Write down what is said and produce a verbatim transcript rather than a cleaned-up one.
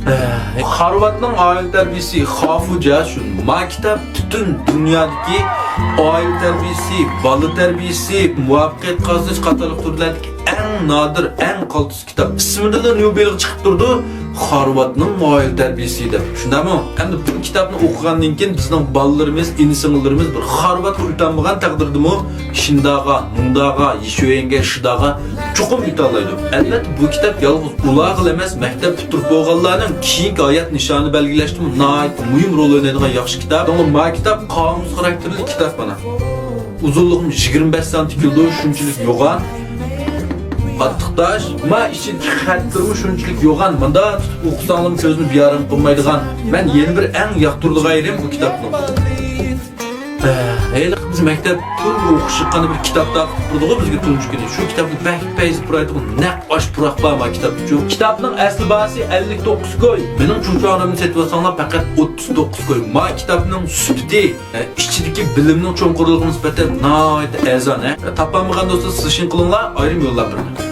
خارۋاتنىڭ ئائىلە تەربىيىسى، خافۇجيا شۇن. ما كىتاب پۈتۈن دۇنيادىكى ئائىلە تەربىيىسى، بالا تەربىيىسى، مۇۋەپپەقىيەت قازىنىش قاتارلىق تۈرلەردىكى ئەڭ نادىر، ئەڭ قالتىس كىتاب. ئىسمىدىلا نيۇبېلغا چىقىپ تۇرىدۇ، خارۋاتنىڭ ئائىلە تەربىيىسى دەپ. شۇنداقمۇ؟ ئەمدى بۇ كىتابنى ئوقۇغاندىن كېيىن بىزنىڭ بالىلىرىمىز، ئىنى-سىڭىللىرىمىز بىر خارۋاتقا ئۆتەلمىگەن تەقدىردىمۇ شىنداغا، نۇڭداغا، يىشۈەنگە، شىداغا چوقۇم ئۆتەلەيدۇ. ئەلۋەتتە، بۇ كىتاب يالغۇز ئۇلارغىلا ئەمەس، مەكتەپ پۈتتۈرۈپ بولغانلارنىڭ كېيىنكى ھايات نىشانى بەلگىلەشتىمۇ ناھايىتى مۇھىم رول ئوينايدىغان ياخشى كىتاب. شۇڭا ما كىتاب قامۇس خاراكتېرلىك كىتاب مانا. ئۇزۇنلۇقىمۇ يىگىرمە بەش سانتىم كېلىدۇ، شۇنچىلىك يوغان. قاتتىق داش. ما ئىچىدىكى خەتلىرىمۇ شۇنچىلىك يوغان. مۇندا تۇتۇپ ئوقۇساڭلارمۇ كۆزنى بىئارام قىلمايدىغان. مەن يەنە بىر ئەڭ ياقتۇرىدىغان يېرىم بۇ كىتابنىڭ. ھېلىقى بىز مەكتەپتىن ئوقۇش چىققاندا بىر كىتاب تارقىتىپ تۇردىغۇ بىزگە تۇنجى كۈنى. شۇ كىتابنى بەك پەيزى پۇرايدىغۇ نەق ئاش پۇراق بار ما كىتاب ئۈچۈن. كىتابنىڭ ئەسلى باھاسى ئەللىك توققۇز كوي. مېنىڭ چۇڭچۇاڭرىمنى سېتىۋالساڭلار پەقەت ئوتتۇز توققۇز كوي. ما كىتابنىڭ سۈپىتى، ئە، ئىچىدىكى بىلىمنىڭ چوڭقۇرلۇقىغا نىسبەتەن ناھايىتى ئەرزان، ھە. تاپالمىغان دوستلار سىلىشىن قىلىڭلار، ئايرىم يوللاپ بېرىمەن.